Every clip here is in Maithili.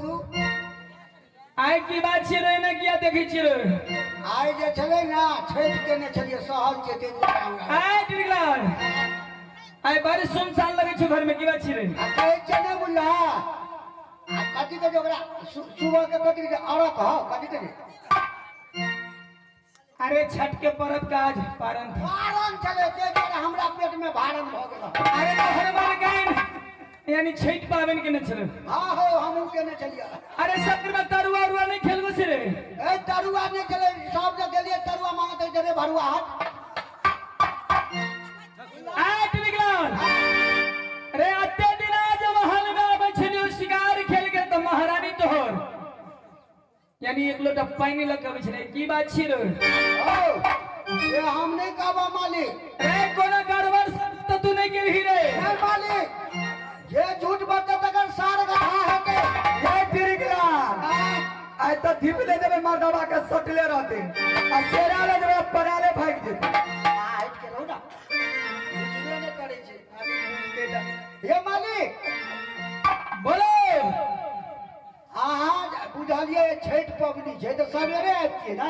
गुरु। आइ की बात छियै रे, एना किया देखै छियै रे? आइ जे छलै ने छठि केने छलियै, सहल छियै ताहि दुआरे हमरा। आइ टिकलाल, आइ बड़ी सुनसान लगै छौ घर में, की बात छियै रे? आ कहै छियै नहि बुझलह, आ कथी कहै छै ओकरा, सुबह के कथी कहै छै, अरक हौ, कथी कहै छै? अरे छठ के पर्व का आज पारण था। पारण छलै ताहि दुआरे हमरा पेट में भारण भऽ गेल। अरे तोहर मालकाइन यानी छठ पाबनि केने छलै। हाँ हो, हमहूँ केने छलियै। अरे सत्र में तरुआ उरुआ नहीं खेलबो से रे? ए तरुआ नहीं खेले, सब जे गेलियै तरुआ मांगते रे भरुआ हट। आठ निकलल रे, अते दिन आज महल में आबै छलियो शिकार खेल के, तो महारानी तोहर यानी एक लोटा पानी लग के आबै छलै, की बात छी रे? ओ से हम नहीं कहबो मालिक। रे कोनो गड़बड़ सब तो तू नहीं केलही रे। नहीं मालिक, जे झूठ बजतै तकर सार गधा हेतै। ये टिकला आइ तऽ धीप ले देबै मर्दबा के सटले रहते आ सेरा ले देबै पराले भागि जेतै। हटि के रहू ना, बुझबे नहि करै छै। हे मालिक बोलो। अहाँ बुझलियै छठि पबनी छै तऽ सवेरे आबि छियै ना,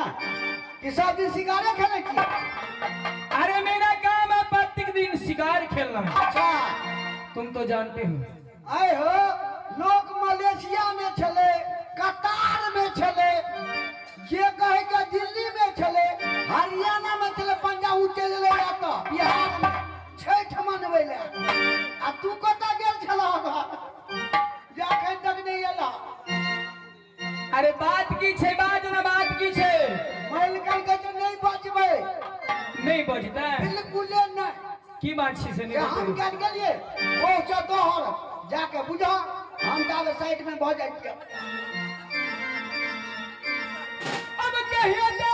कि सब दिन शिकारे खेलै छियै? अरे मेरा काम है प्रत्येक दिन शिकार खेलना। अच्छा तुम तो जानते हो। आइ हो, लोक मलेशिया में छलै, कतार में छलै, जे कहै छै दिल्ली में छलै, हरियाणा में छलै, पंजाब उ चलि गेलै एतऽ बिहार में छठि मनबै लए, आ तू कतऽ गेल छलह जे अखन तक नहि एलह? अरे बात की छै, बाज ना, बात की छै? मालिकन कहै छै नहि बचबै। नहीं बचतै? बिल्कुले नहि। की बात छै से नहीं हम बचतै? केन गेलियै ओ छौ तोहर, जाके बुझह, हम ताबे साइड में भऽ जाइ छियै। अब कहियो तो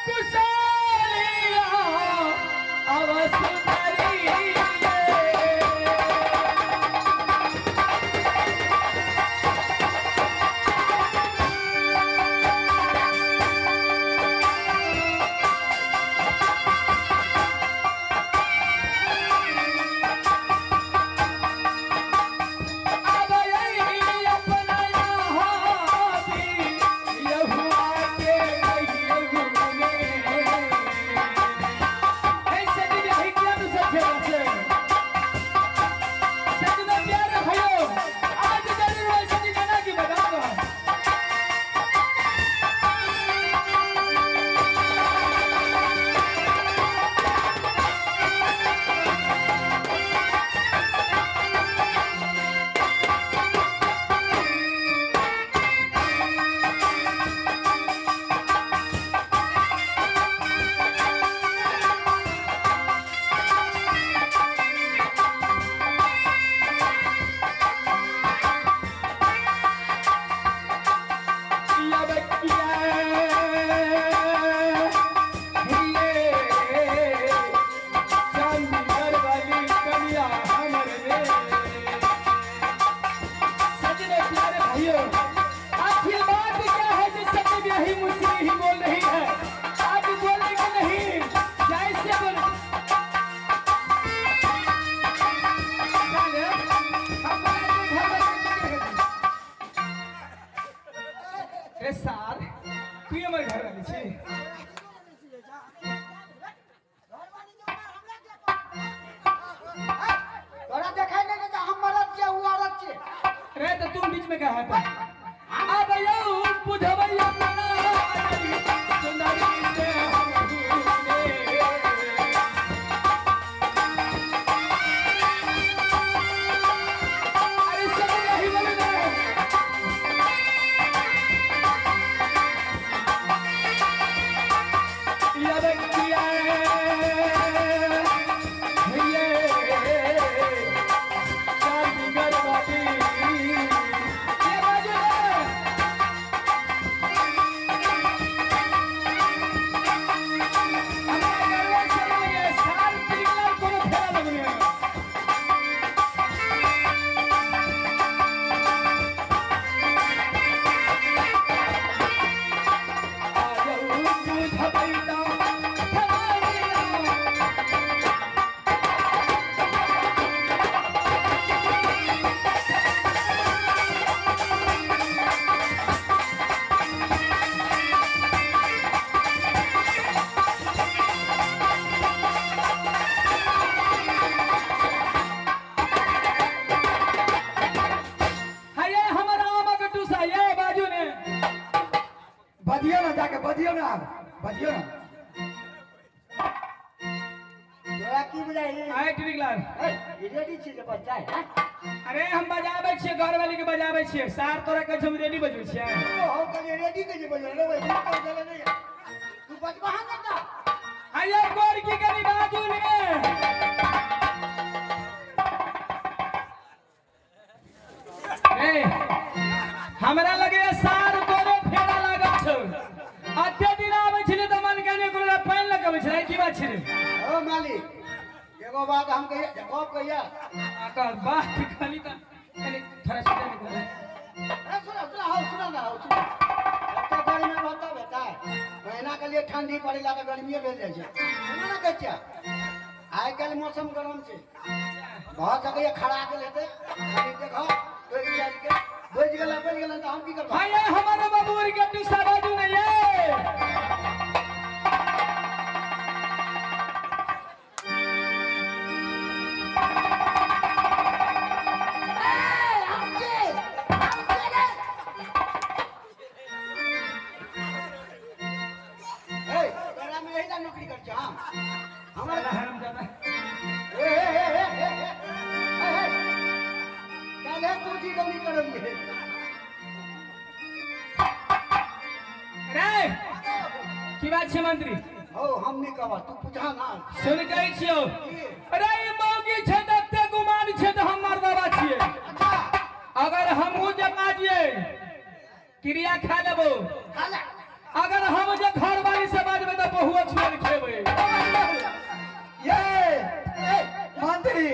कुशलिया अब सुंदरी। अब यही अपना यहाँ भी यहुआ के कहियो ने। ऐसे भी यही किया तो सब खेला से। सजना प्यारे भाइयों, आज जरूर वैसे जी गाना की बताऊंगा। आखिर बात क्या है जो सत्य ब्याही मुझसे ही बोल रही है? आप बोलेंगे नहीं, जैसे बोले। रे सार, तू हमर घर वाली छी? तोरा देखाइ नहि दै छै, हम मरद छियै, उ औरत छियै। रे तो तुम बीच में क्या है? अब यौ बुझबैया सुंदरी से हम भूले। अरे सब यही बोले ना। या बकिया ये चांदीगढ़ वाली ये बाजू है। बजियो ना बजियो ना तोरा की बुझाइ आइ ठीक लाल रेडी छी जे बच्चा है। अरे हम बजाबै छियै घर वाली के बजाबै छियै सार तोरा कहै छै हम रेडी बजबै छियै। ओ हो कहे रेडी के जे बजल रे भाई तू चले नहीं तू बजबा ना ता आया गोर की करी बाजू ने ए हमरा लगे सार तोरे फेरा लागल छौ अते दिन आबै छलै त मन कने कोनो पानि लगबै छलै की बात छलै। ओ मालिक एगो बात हम कहिया गप कहिया आ बात खाली त कनी थोड़ा सुन ले। ए सुना सुना हो सुना ना हो सुना एते गर्मी में बता बेटा महीना के लिए ठंडी पड़ेला त गर्मीए भेल जाइ छै सुना ना कच्चा आइ काल्हि मौसम गरम छै बहुत सकैया खड़ा गेल हेतै कनी देखो तोइ चल के बज गेला त हम की करब। भाई हमारे बाबूर के टूसा बाजू नहीं है। की बात छै मंत्री? हो हम नहीं कहबा तू पूछा ना सुन कहै छियौ। अरे ई मौगी छै त एते गुमान छै त हम मर्दाबा छियै। अच्छा अगर हमहू जे बाजियै क्रिया खा लेबो खा ले अगर हम जे घरवाली से बाजबै त बहुआ छुअल खेबै। ये मंत्री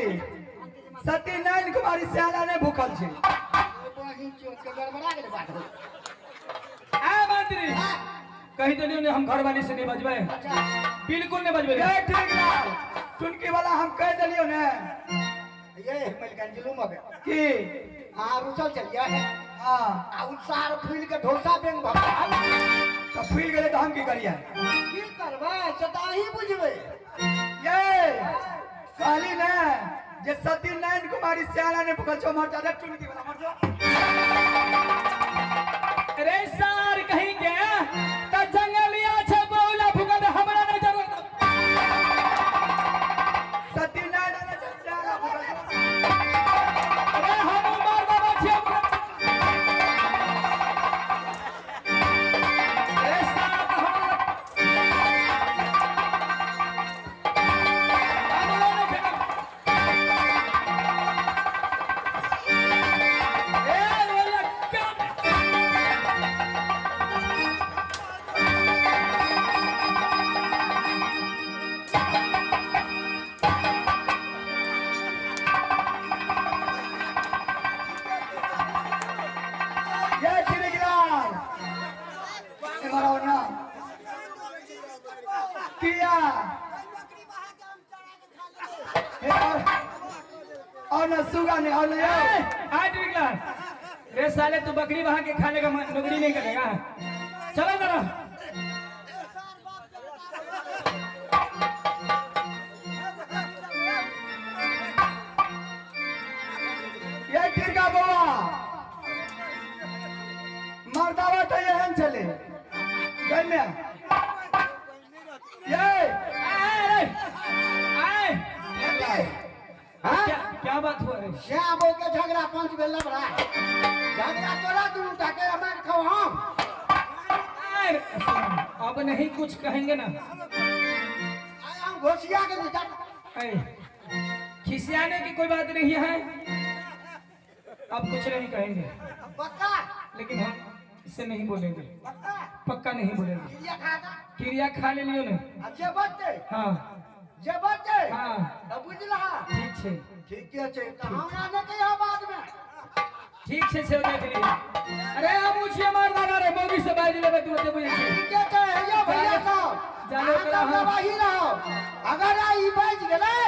सत्यनारायण कुमारी श्याला ने भूखल छै। बहिन चोट के गड़बड़ा गेलै बात हो। आ मंत्री कही देलियो ने हम घरवाली से नहीं बजबै। अच्छा बिल्कुल नहीं बजबै। ये ठीक लाल चुनकी वाला हम कह देलियो ने ये मलकन जुलूम हो गया की हां रुचल चलिया है। हां आ उत्साह फूल के ढोसा बेंग भगवान त फूल गेलै त हम की करियै की करबै से त अहीं बुझबै। ये कहली ने जे सत्यनारायण कुमारी श्याला ने भूखल छौ मर जा चुनकी वाला मर जा। अरे सार कहीं के त जंगलिया छे बहुला भूखल हमरा नहीं जरूरत। सत्यनारायण ने श्याला भूखल। अरे हम मर्दाबा छियै। अरे सार त हमरा हमरा नहीं खेतम। ए वाला काम ये चिरगिलाल इधर आओ ना किया और ना सुगा ने और ना आज निकला रे साले तू बकरी वहां के खाने का नौकरी नहीं करेगा। चलो जरा ये टिरका बाबा मर्दावा तो एहन छले गन्या ये आए आए हां क्या क्या बात हुआ रे? श्याम बो के झगड़ा पंच भेल बड़ा झगड़ा तोरा दुनू टा के मार खाओ हम। आए अब नहीं कुछ कहेंगे ना। आए हम घोसिया के जा खिसियाने की कोई बात नहीं है अब कुछ नहीं कहेंगे पक्का लेकिन हम इससे नहीं बोलेंगे पक्का पक्का नहीं बोलेंगे। क्रिया खा क्रिया खा ले लियो ने। अच्छा बच्चे हाँ जे बच्चे हाँ त बुझला ठीक छै ठीक छै त हमरा ने कहिया बाद में ठीक छै से देख ली। अरे हम उछिए मार दाना रे मौगी से बाज लेबे तू ओते बुझै छी। ठीक छै हेयो भैया साहब जानो करा हम गवाही रहो अगर आई बाज गेलै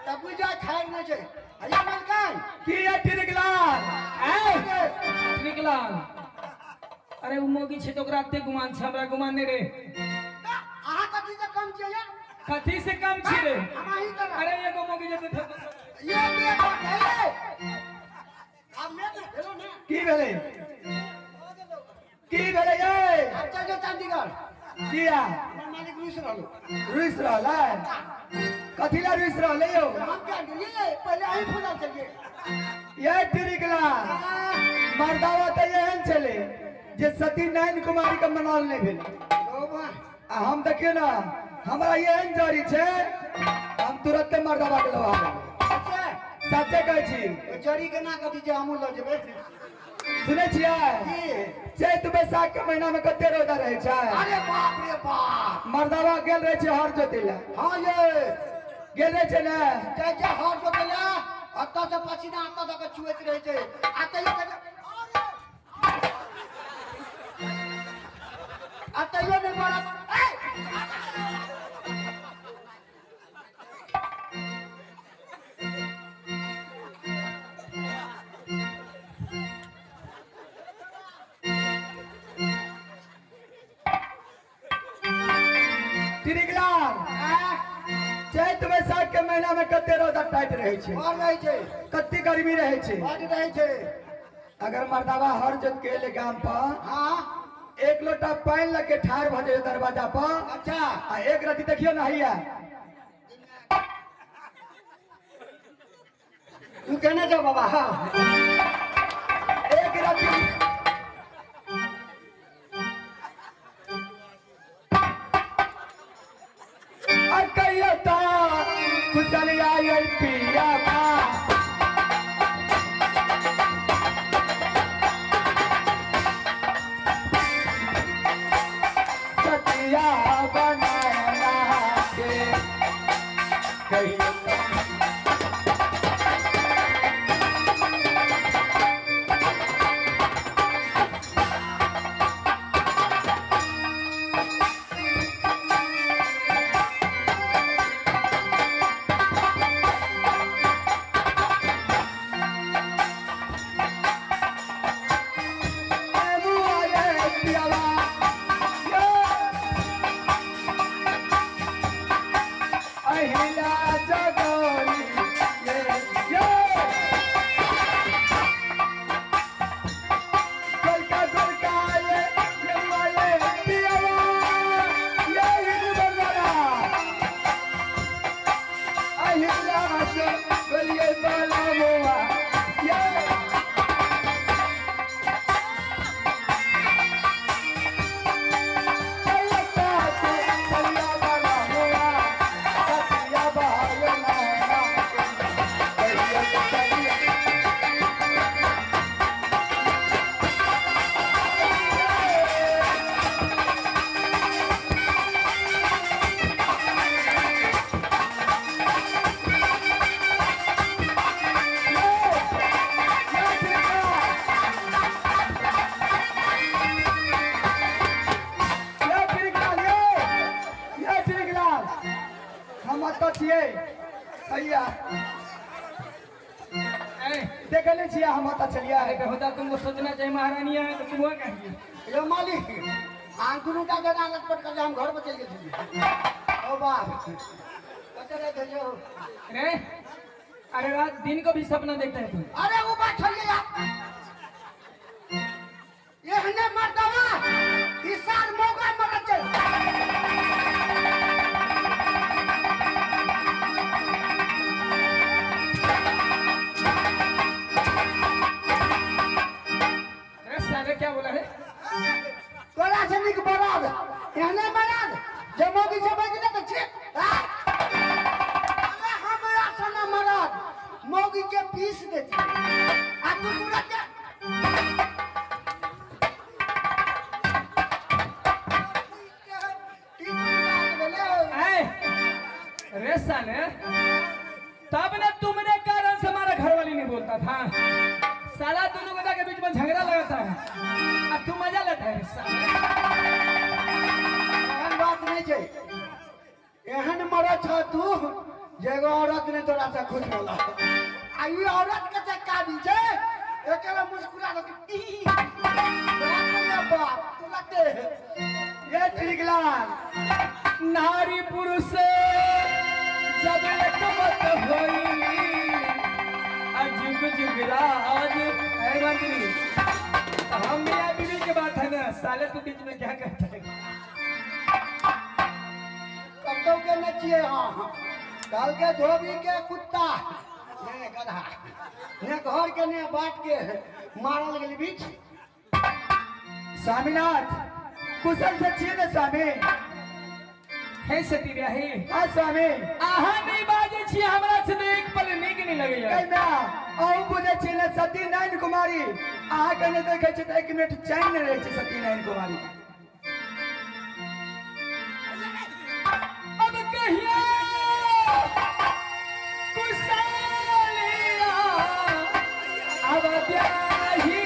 त बुझा खैर नै छै। अरे मलकान की ये टिरगलाल ए टिरगलाल अरे उ मौगी छै त ओकरा एते गुमान छै हमरा गुमान नै रे। अहाँ कथी से कम छै यार? कथी से कम छी रे? हम अहीं तरह। अरे एगो मौगी जेते ये बेटा भेलै आब ने भेलो ने की भेलै की भेलै ये? अब चल जो चंडीगढ़। किया मालिक रुस रहलो। रुस रहलै? कथी ला रुस रहलै यौ? हम क्या गेलियै पहिले अहीं फुला चलिए। ये ट्रिकलाल मर्दावा तऽ एहन छलै जे सती नयन कुमारी के मनाल नहि भेलै। आ हम देखियौ ने हमरा एहन जड़ी छै हम तुरंते मर्दावा के लवा देबै। अच्छा सच्चे कहै छी। जड़ी के ना कथी छै हमहूँ लऽ जेबै। सुनै छियै? चैत बैसाख के महीना में कते रौदा रहै छै। अरे बाप रे बाप। मर्दावा गेल रहै छै हर जोतै लए। हाँ ये गेल रहै छै ने? जाइ छै हर जोतै लए, एतऽ से पसीना एतऽ दऽ कऽ चुएत रहै छै। आ तैयो कहै छै आ तैयो नहि मरत। चैत बैसाख के महीना में कते रौदा टाइट रहै छै, कते गर्मी रहै छै, रहै छै। अगर मर्दावा हर जोत के एले गाम पर, हाँ, एक लोटा पानि लके ठाढ़ भऽ जाय दरवाजा पर। अच्छा। आ एक रति देखियौ ने हैया तू केने जाओ बाबा। हाँ एक रति होता तुमको सोचना चाहिए महारानी है तो तुम कहिए। यो मालिक आन दुनू का जना लटपट कर हम घर पर चल गेल। ओ बाप कते रह जो अरे अरे रात दिन को भी सपना देखता है तू। अरे वो बात छोड़िए आप, ये हने मर्दावा इस साल मौका मरत चल। क्या बोला है? तोरा से निक बराद एहने बराद जे मौगी से बज गेलै तऽ छे। अरे हमरा सना मरद मौगी के पीस देती आ तू तुरंत रे साले, तब ना तुमने कारण से हमारा घरवाली नहीं बोलता था। साला दोनों गदा के बीच में झगड़ा लगाता है अब तू मजा लेता है। एहन बात नहीं छै, एहन मरद छ तू जे एगो औरत ने तोरा से खुश होला। आ ई औरत के जे काबी छै एकरा मुस्कुरा दे बाप रे बाप तू लगते ये ट्रिकलाल नारी पुरुष जब एक मत होई जुग जुग राज। ऐ मंत्री हम मियां बीवी के बात है ना, साले तू बीच में क्या कहता है। छियै। हाँ कहलकै धोबी के कुत्ता ने गधा ने घर के ने बाट के मारल गेल बीच। स्वामीनाथ कुशल से छियै ने स्वामी? हे सती ब्याही। हाँ स्वामी। अहाँ नहीं बाजै छी हमरा से तऽ एक पल नीक नहीं लगैया। कहिना अहूँ बुझै छियै ने सती नारायण कुमारी अहाँके नहि देखै छियै तऽ एक मिनट चैन नहि रहै छै सती नारायण कुमारी। अब कहिया कुशलिया अब ब्याही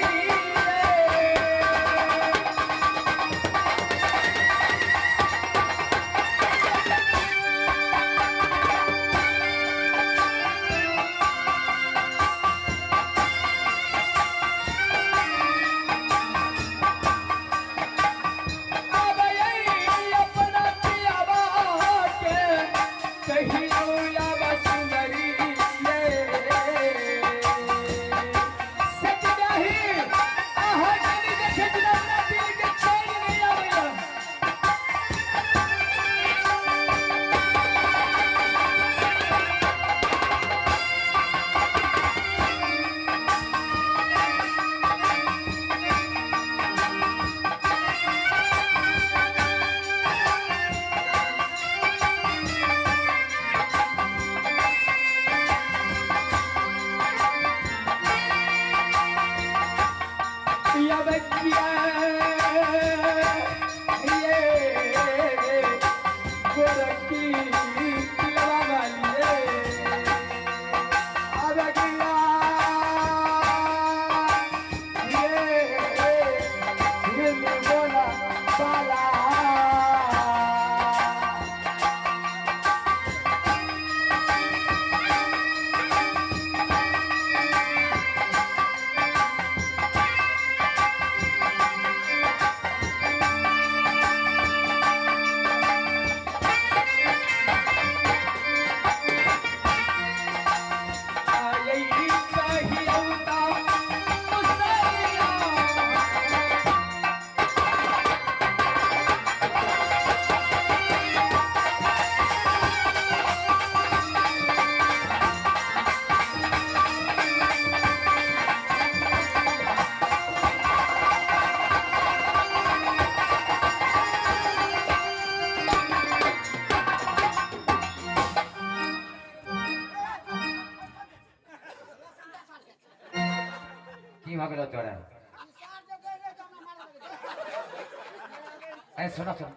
सुनो सुनो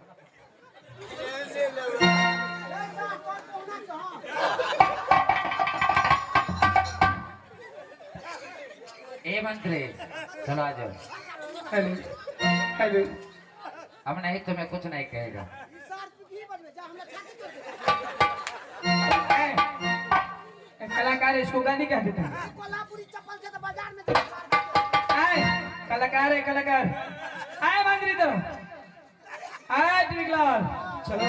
ए मंत्री चलो आ जाओ। हेलो हेलो अब नहीं तुम्हें कुछ नहीं कहेगा। कलाकार इसको गाली कह देते हैं। कलाकार है कलाकार। आए मंत्री तरफ आए टिकलाल चलो।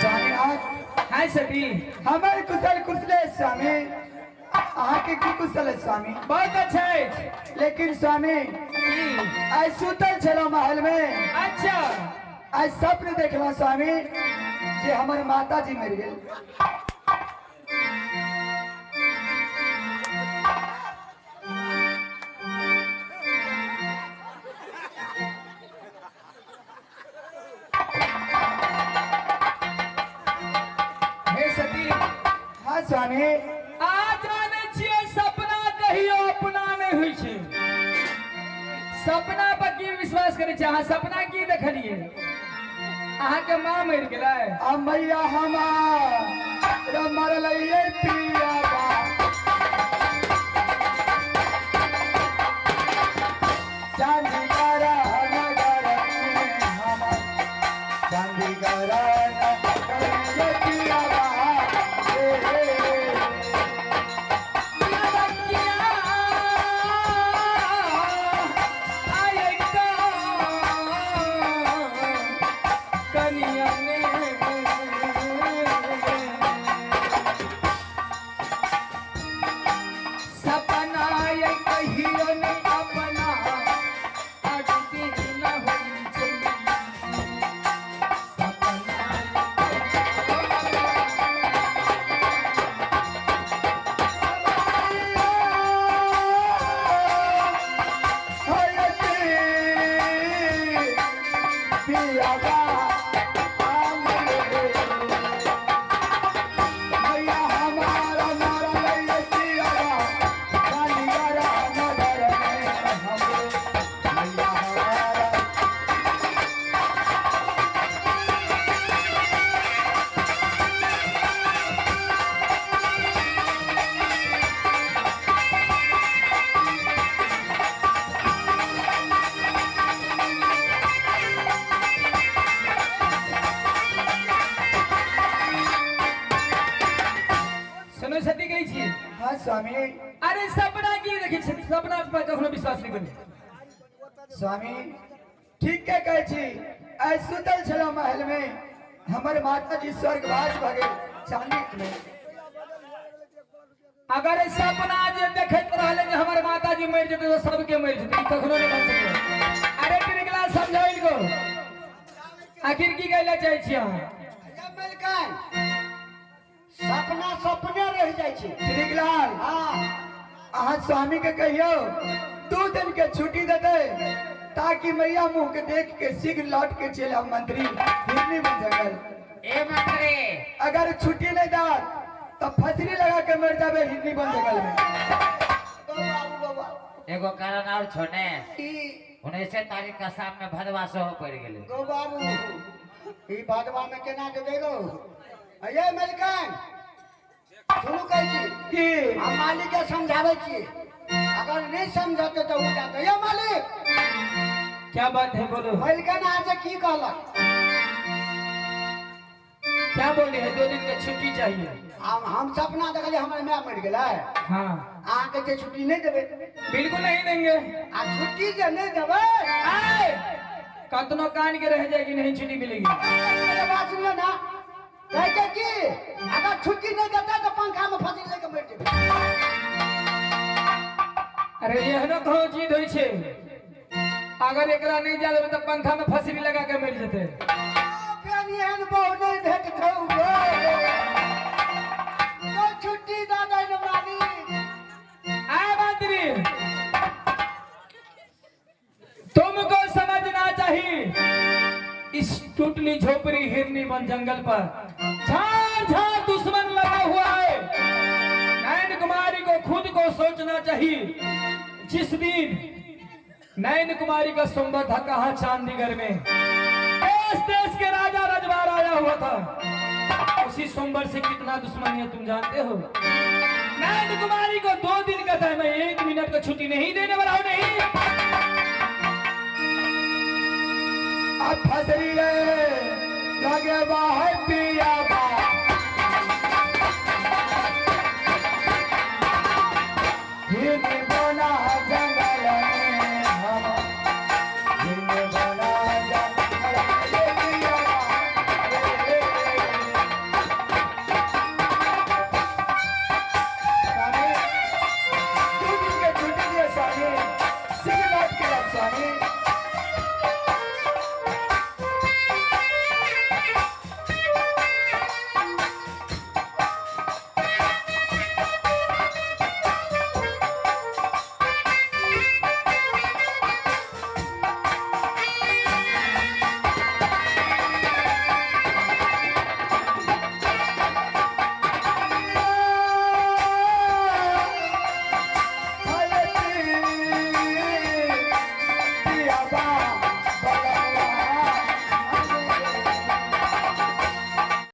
स्वामीनाथ। हाय सती। हमारे कुशल कुशले स्वामी अहाँ के की कुशल है स्वामी? बहुत अच्छा है। लेकिन स्वामी आई सुतल छलहुँ महल में। अच्छा। आई स्वप्न देखलहुँ स्वामी जे हमर माता जी मरि गेल। स्वामी आ जाने छियै सपना कहियो अपना नहीं होइ छै। सपना पर की विश्वास करै छियै अहाँ? सपना की देखलियै? अहाँ के माँ मरि गेलै। आ मैया हमार मरलै पिया बा चांदी करा नगर में हमार चांदी करा नगर में पिया बा। कनिया ने पर कखनो विश्वास नहीं करी। स्वामी ठीक के कहै छी, आइ सुतल छलहुँ महल में, हमर माता जी स्वर्गवास भऽ गेल चांदी में। अगर सपना जे देखैत रहले जे हमर माता जी मरि जेतै तो सबके मरि जेतै, ई कखनो नहीं बन सकै। अरे ट्रिकला समझाइल को आखिर की कहला चाहै छी अहाँ? मलकान सपना सपने रह जाइ छै। ट्रिकलाल हाँ अहाँ स्वामी के कहियो 2 दिन के छुट्टी देते ताकि मैया मुंह के देख के शीघ्र लौट के चले आऊ मंत्री हिरनी बन जंगल। ए मंत्री अगर छुट्टी नहीं दात तो फसरी लगा के मर जाबे हिरनी बन जंगल में। एगो कारण और छो ने, 19 तारीख का शाम में भदवा सेहो पड़ गेलै। गो बाबू ई भदवा में केना जेबै गो? अये मलकान सुनू कहै छी की हम मालिक के समझाबै छी, अगर नहीं समझते तो उ जाते। ये मालिक क्या बात है बोलो। मलकान आज की कहलक? क्या बोली है? 2 दिन के छुट्टी चाहिए। हम सपना देखलिए हमर my मर गेलै। हाँ अहाँ के जे छुट्टी नहीं देबै? बिल्कुल नहीं देंगे। आ छुट्टी जे नहीं देबै आए कतनो कान के रह जाएगी, नहीं छुट्टी मिलेगी। मेरे बात सुनियो ना, कहै छै कि अगर छुट्टी नहीं देता तो पंखा में फंसी लेके मर जेबै। अरे एहनो कहूँ चीज होइ छै, अगर एकरा नहीं जा देबै तो पंखा में फंसरी लगा के मर जेतै। फेर एहन बहु नहीं भेटतौ गो, तो छुट्टी दऽ दै ने मालिक। आए मंत्री तुमको समझना चाहिए, इस टूटली झोपड़ी हिरनी वन जंगल पर झाड़ झाड़ दुश्मन लगा हुआ है। नयन कुमारी को खुद को सोचना चाहिए, जिस दिन नयन कुमारी का सोमवार था कहा चांदीगढ़ में देश देश के राजा रजवार आया हुआ था, उसी सोमवार से कितना दुश्मनी है तुम जानते हो। नयन कुमारी को 2 दिन का था, मैं 1 मिनट का छुट्टी नहीं देने वाला हूं। नहीं अब फसरी रे लगे बाहर पिया बा, हिरनी बोला जंगल।